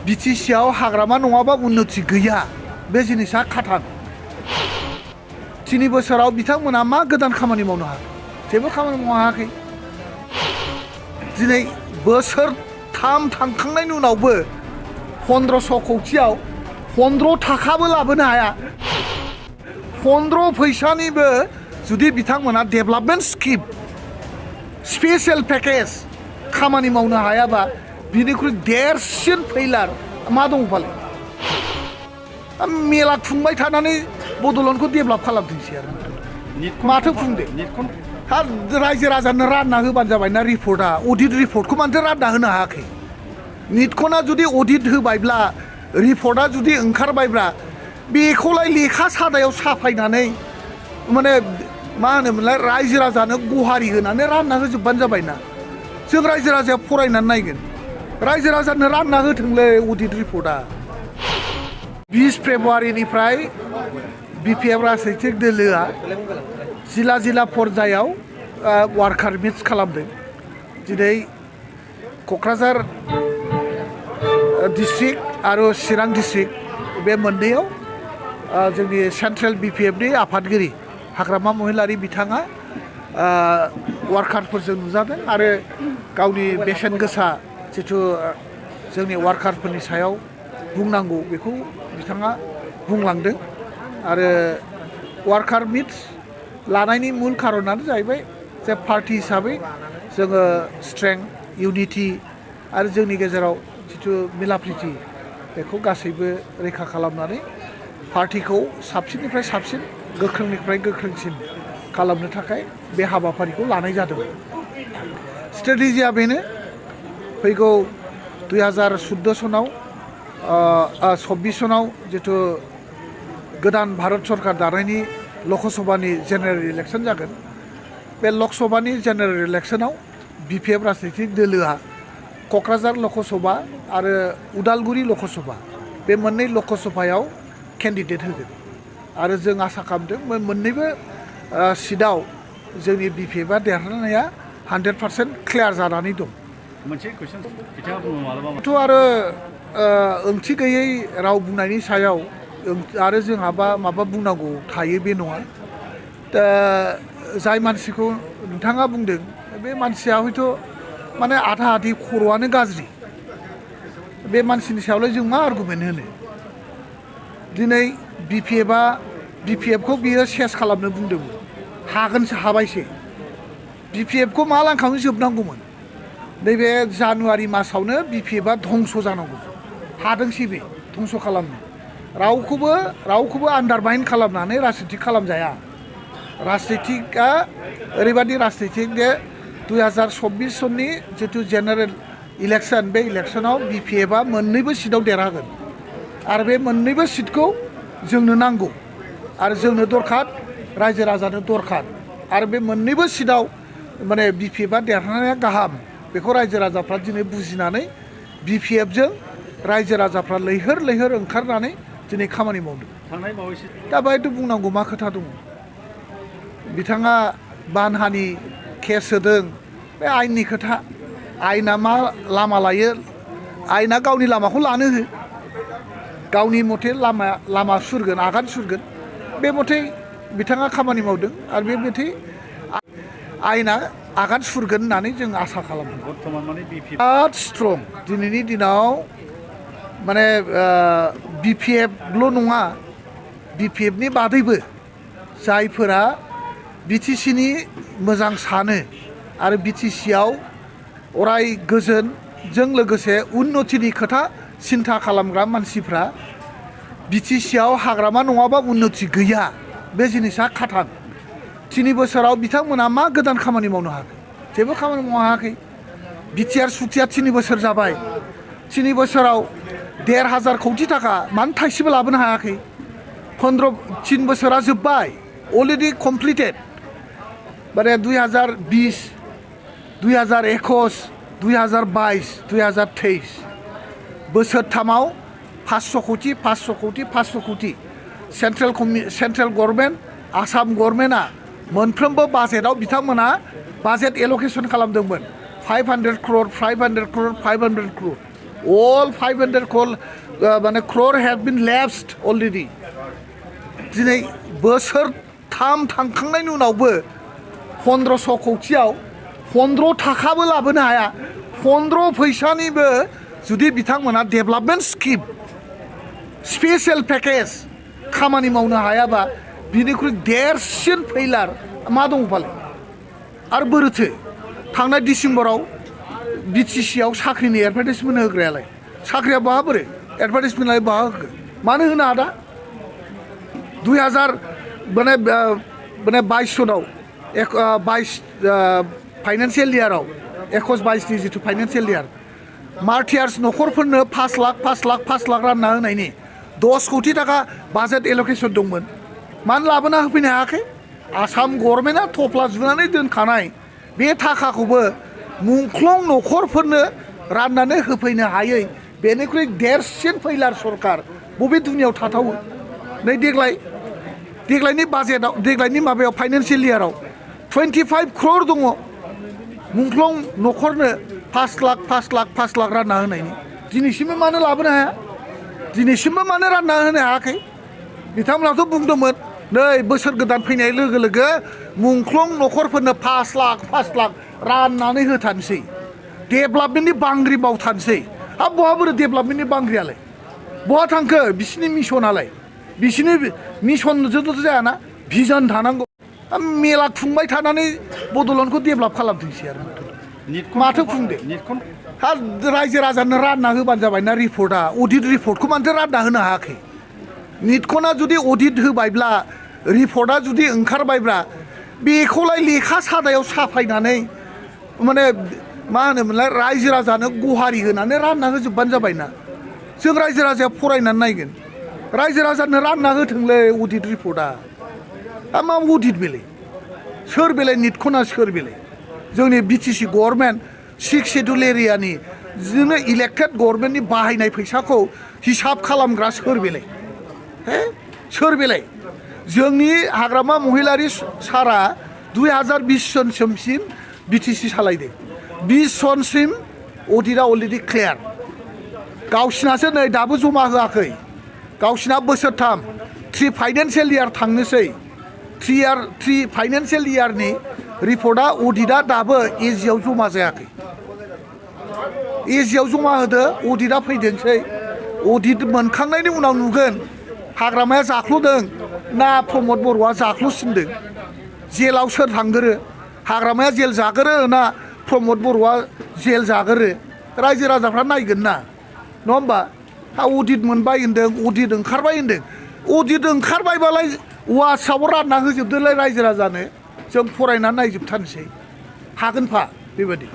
बिटिसिआव हाग्रामा नङाबा उन्नति गैया बे जिनिसा खाथां 3 बोसोराव बिथांमोना मा गोदान खामानि मावनो हाखै जेबो खामानि मावनो हायाखै दिनै बोसोरथाम थांखांनायनि उनावबो 1500 कौटियाव 15 थाखाबो लाबोनो हाया 15 फैसानिबो जुदि बिथांमोना डेभेलपमेन्ट स्किम स्पेशल पेकेज खामानि मावनो हायाबा बिनिख्रुइ देरसिन फैलार मा दं फालाय मेला खुंबाय थानानै बड'लेण्डखौ डेभेलप खालामथोंसै आरो माथो खुंदो रायजो राजानो रानना होबानो जाबायना रिपर्टआ अडिट रिपर्टखौ मानोथो रानना होनो हायाखै निटकना जुदि अडिट होबायब्ला रिपर्टआ जुदि ओंखारबायब्ला बेखौलाय लेखा सादायाव साफायनानै माने मा होनोमोनलाय रायजो राजानो गहारि होनानै रानना होजोबबानो जाबायना जों रायजो राजाया फरायनानै नायगोन रायजो राजानो रानना होथोंलै अडिट रिपर्टआ 20 फेब्रुवारिनिफ्राय बिपिएफ राजनैतिक दोलोआ जिल्ला पर्यायाव वार्कार मिट्स खालामदों दिनै क'क्राझार डिस्ट्रिक्ट आरो चिरां डिस्ट्रिक्ट बे मोननैयाव जोंनि सेन्ट्रेल बिपिएफनि आफादगिरि हाग्रामा महिलारि बिथाङा वार्कारफोरजों नुजादों आरो गावनि बेसेन गोसा जिथु जोंनि वार्कारफोरनि सायाव बुंनांगौ बेखौ बिथाङा बुंलांदों आरो वार्कार मिट्स लानायनि मुल खारनानो जाहैबाय जे पार्टी हिसाबै जोङो स्ट्रेंथ इउनिटि आरो जोंनि गेजेराव जिथु मिलाप्रिति बेखौ गासैबो रैखा खालामनानै पार्टीखौ साबसिननिफ्राय साबसिन गोख्रोंनिफ्राय गोख्रोंसिन खालामनो थाखाय बे हाबाफारिखौ लानाय जादों स्ट्रेटेजिया बेनो फैगौ 2014 सनाव 26 सनाव जिथु गोदान भारत सरकार दानायनि लकसभानि जेनेरेल इलेक्सन जागोन बे लकसभानि जेनेरेल इलेक्सनाव बिपिएफ राजनैतिक दोलोआ क'क्राझार लकसभा आरो उदालगुरि लकसभा बे मोननै लकसभायाव केन्डिडेट होगोन आरो जों आसा खालामदों मोननैबो सिटआव जोंनि बिपिएफआ देरहानाया 100% क्लियार जानानै दं मोनसे कुइसन बिथाङा बुङो मालाबा आरो ओंथि गैयै राव बुंनायनि सायाव आरो जोंहाबा माबा बुंनांगौ थायो बे नङा दा जाय मानसिखौ नोंथाङा बुंदों बे मानसिया हयथ' माने आधा आधि खर'आनो गाज्रि बे मानसिनि सायावलाय जों मा आर्गुमेन्ट होनो दिनै बिपिएफखौ बियो सेस खालामनो बुंदोंमोन हागोनसो हाबायसो बिपिएफखौ मा लांखावनो जोबनांगौमोन नैबे जानुवारि मासावनो बिपिएफआ धंस' जानांगौ हादोंसै बे धंस' खालामनो रावखौबो आन्डारमाइन खालामनानै राजनितिक खालामजाया राजनितिकआ ओरैबादि राजनितिक जे 2024 सननि जिथु जेनेरेल इलेक्सन बे इलेक्सनाव बिपिएफआ मोननैबो सिटआव देरहागोन आरो बे मोननैबो सिटखौ जोंनो नांगौ आरो जोंनो दरखार रायजो राजानो दरखार आरो बे मोननैबो सिटआव माने बिपिएफआ देरहानाया गाहाम बेखौ रायजो राजाफ्रा दिनै बुजिनानै बिपिएफजों रायजो राजाफ्रा लैहोर ओंखारनानै दिनै खामानि मावदों दा बाहायथ' बुंनांगौ मा खोथा दङ बिथाङा बानहानि केस होदों बे आयेननि खोथा आयेना मा लामा लायो आयेना गावनि लामाखौ लानो हो गावनि मथे लामा सुरगोन आगान सुरगोन बे मथे बिथाङा खामानि मावदों आरो बे मथे आयेना आगान सुरगोन होननानै जों आसा खालामो बिराद स्ट्रं दिनैनि दिनाव माने बिपिएफल' नङा बिपिएफनि बादैबो जायफोरा बिटिसिनि मोजां सानो आरो बिटिसिआव अराय गोजोनजों लोगोसे उन्नतिनि खोथा सिन्था खालामग्रा मानसिफ्रा बिटिसिआव हाग्रामा नङाबा उन्नति गैया बे जिनिसा खाथां 3 बोसोराव बिथांमोना मा गोदान खामानि मावनो हाखै जेबो खामानि मावनो हायाखै बिटिआर सुक्तिया 3 बोसोर जाबाय 3 बोसोराव 1,500 कौटि थाखा मानो थाइसेबो लाबोनो हायाखै 3 बोसोरा जोब्बाय अलरेडि कमप्लिटेड माने 2020 2021 2022 2023 बोसोरथामाव 500 कौटि सेन्ट्रेल गभर्नमेन्ट आसाम गभर्नमेन्टआ मोनफ्रोमबो बाजेटआव बिथांमोना बाजेट एलकेसन खालामदोंमोन 500 crore all 500 crore have been lapsed already दिनै बोसोरथाम थांखांनायनि उनावबो 1500 कौटियाव 15 थाखाबो लाबोनो हाया 15 फैसानिबो जुदि बिथांमोना डेभेलपमेन्ट स्किम स्पेशल पैकेज खामानि मावनो हायाबा बिनिख्रुइ देरसिन फैलार मा दं फालाय आरो बोरैथो थांनाय डिसेम्बराव बिटिसिआव साख्रिनि एडभार्टाइजमेन्ट होग्रायालाय साख्रिया बहा बोरै एडभार्टाइजमेन्टलाय बहा होखो मानो होनो आदा 2000 माने 22 सनाव 22 फाइनान्सियेल इयाराव 21-22 जिथु फाइनान्सियेल इयार मार्टियार्स न'खरफोरनो 5 लाख रानना होनायनि 10 कोटी थाखा बाजेट एल'केसन दंमोन मानो लाबोना होफैनो हायाखै आसाम गभर्नमेन्टआ थफ्ला जुनानै दोनखानाय बे थाखाखौबो मुंख्लं न'खरफोरनो राननानै होफैनो हायै बेनिख्रुइ देरसिन फैलार सरकार बबे दुनियाव थाथावो नै देग्लायनि बाजेटआव देग्लायनि माबायाव फाइनान्सियेल इयाराव 25 crore दङ मुंख्लं न'खरनो 5 लाख रानना होनायनि दिनैसिमबो मानो लाबोनो हाया दिनैसिमबो मानो रानना होनो हायाखै बिथांमोनाथ' बुंदोंमोन नै बोसोर गोदान फैनाय लोगो लोगो मुंख्लं न'खरफोरनो 5 लाख राननानै होथानसै डेभेलपमेन्टनि बांग्रि मावथानसै हा बहा बोरै डेभेलपमेन्टनि बांग्रियालाय बहा थांखो बिसिनि मिशनालाय बिसिनि मिशनजोंथ' जायाना भिजन थानांगौ मेला खुंबाय थानानै बड'लेण्डखौ डेभेलप खालामथोंसै आरो माथो खुंदो हा रायजो राजानो रानना होबानो जाबायना रिपर्टआ अडिट रिपर्टखौ मानोथो रानना होनो हायाखै निटकना जुदि अडिट होबायब्ला रिपर्टआ जुदि ओंखारबायब्ला बेखौलाय लेखा सादायाव साफायनानै माने मा होनोमोनलाय रायजो राजानो गहारि होनानै रानना होजोबबानो जाबायना जों रायजो राजाया फरायनानै नायगोन रायजो राजानो रानना होथोंलै अडिट रिपर्टआ मा अडिट बेलाय सोर बेलाय निटकना सोर बेलाय जोंनि बिटिसि गभर्नमेन्ट 6 शेड्युल एरियानि जोंनो इलेक्टेड गभर्नमेन्टनि बाहायनाय फैसाखौ हिसाब खालामग्रा सोर बेलाय हे सोर बेलाय जोंनि हाग्रामा महिलारि सारा 2020 सनसिम बिटिसि सालायदों 20 सनसिम अडिटआ अलरेडि क्लियार गावसिनासो नै दाबो जमा होआखै गावसिना बोसोरथाम 3 फाइनान्सियेल इयार थांनोसै 3 फाइनान्सियेल इयारनि रिपर्टआ अडिटआ दाबो एजिआव जमा जायाखै एजिआव जमा होदो अडिटआ फैदोंसै अडिट मोनखांनायनि उनाव नुगोन हाग्रामाया जाख्ल'दों ना प्रमद बर'आ जाख्ल'सिनदों जेलाव सोर थांगोरो हाग्रामाया जेल जागोरो ना प्रमद बर'आ जेल जागोरो रायजो राजाफ्रा नायगोन ना नङा होमबा हा अडिट मोनबाय होनदों अडिट ओंखारबाय होनदों अडिट ओंखारबायबालाय वाट्सआपआव रानना होजोबदोलाय रायजो राजानो जों फरायनानै नायजोबथारनोसै हागोनफा बेबायदि